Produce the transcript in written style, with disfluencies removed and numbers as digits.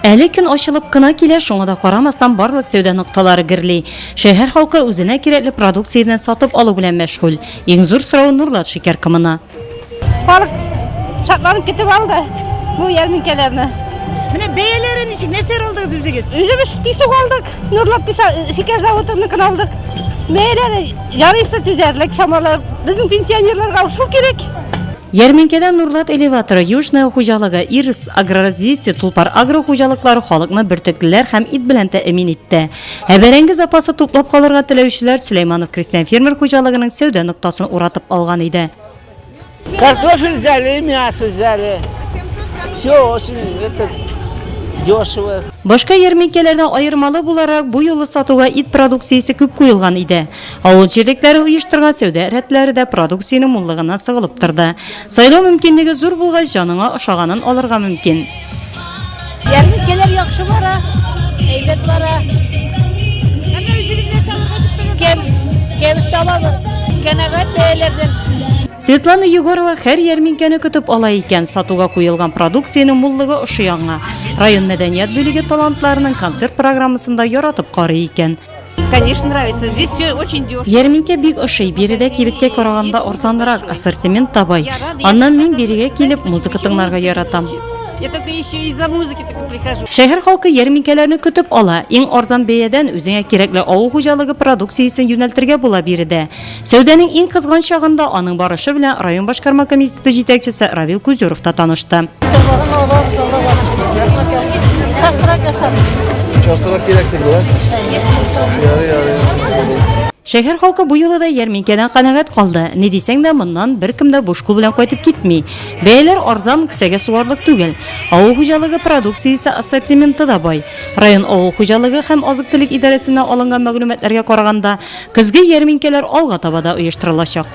Әле көн ачылып кына килә, шуңа да карамастан, барлык сәүдә нокталары гөрли. Шәһәр халкы үзенә кирәкле продукцияне сатып алу белән мәшгуль. Иң зур сорау Нурлат шикәр комына. Халык шатланып көтеп алды бу ярминкәләрне. Менә бәяләре ничек? Нәрсәләр алдыгыз үзегез? Үзебез песок алдык, Нурлат шикәр заводыныкын алдык. Бәяләре ярыйсы түзәрлек чамалы. Безнең пенсионерларга шул кирәк. Ярминкәдә Нурлат элеваторы, Южная хуҗалыгы, Ирс, Агроразвитие, Тулпар Агро хуҗалыклары халыкны бөртеклеләр һәм ит белән тәэмин итте. Ә бәрәңге запасы туплап калырга теләүчеләр Сөләйманов крестьян-фермер хуҗалыгының сәүдә ноктасын уратып алган иде. Картофель взяли и мясо взяли. Все очень этот, дешево. Башка ярминкәләрдән аермалы буларак, бу юлы сатуга ит продукциясе күп куелган иде. Авыл җирлекләре оештырган сәүдә рәтләре дә продукциянең муллыгыннан сыгылып торды. Сайлау мөмкинлеге зур булгач, җаныңа ошаганын алырга мөмкин. Ярминкәләр яхшы бара, әйбәт бара. Әмма үзегез нәрсә алырга чыктыгыз? Кәм, кәбестә алабыз. Канәгать бәяләрдән. Светлана Егорова һәр ярминкәне көтеп ала икән. Сатуга куелган продукциянең муллыгы ошый аңа. Район мәдәният бүлеге талантларының концерт программасын да яратып карый икән. Конечно, нравится. Здесь все очень дешево. Ярминкә бик ошый. Биредә кибеткә караганда арзанрак, ассортимент та бай. Аннан мин бирегә килеп, музыка тыңларга яратам. Я только еще из-за музыки только прихожу. Шәһәр халкы ярминкәләрне көтеп ала. Иң арзан бәядән үзеңә кирәкле авыл хуҗалыгы продукциясен юнәлтергә була биредә. Сәүдәнең иң кызган чагында аның барышы белән район башкарма комитеты җитәкчесе Равил Кузюров та танышты. Частырак кирәктер, да? Ярый, ярый. Шәһәр халкы бу юлы да ярминкәдән канәгать калды. Ни дисәң дә, моннан беркем дә буш кул белән кайтып китми. Бәяләр арзан, кесәгә сугарлык түгел. Авыл хуҗалыгы продукциясе ассортименты да бай. Район авыл хуҗалыгы һәм азык-төлек идарәсеннән алынган мәгълүматларга караганда, көзге ярминкәләр алга таба да оештырылачак.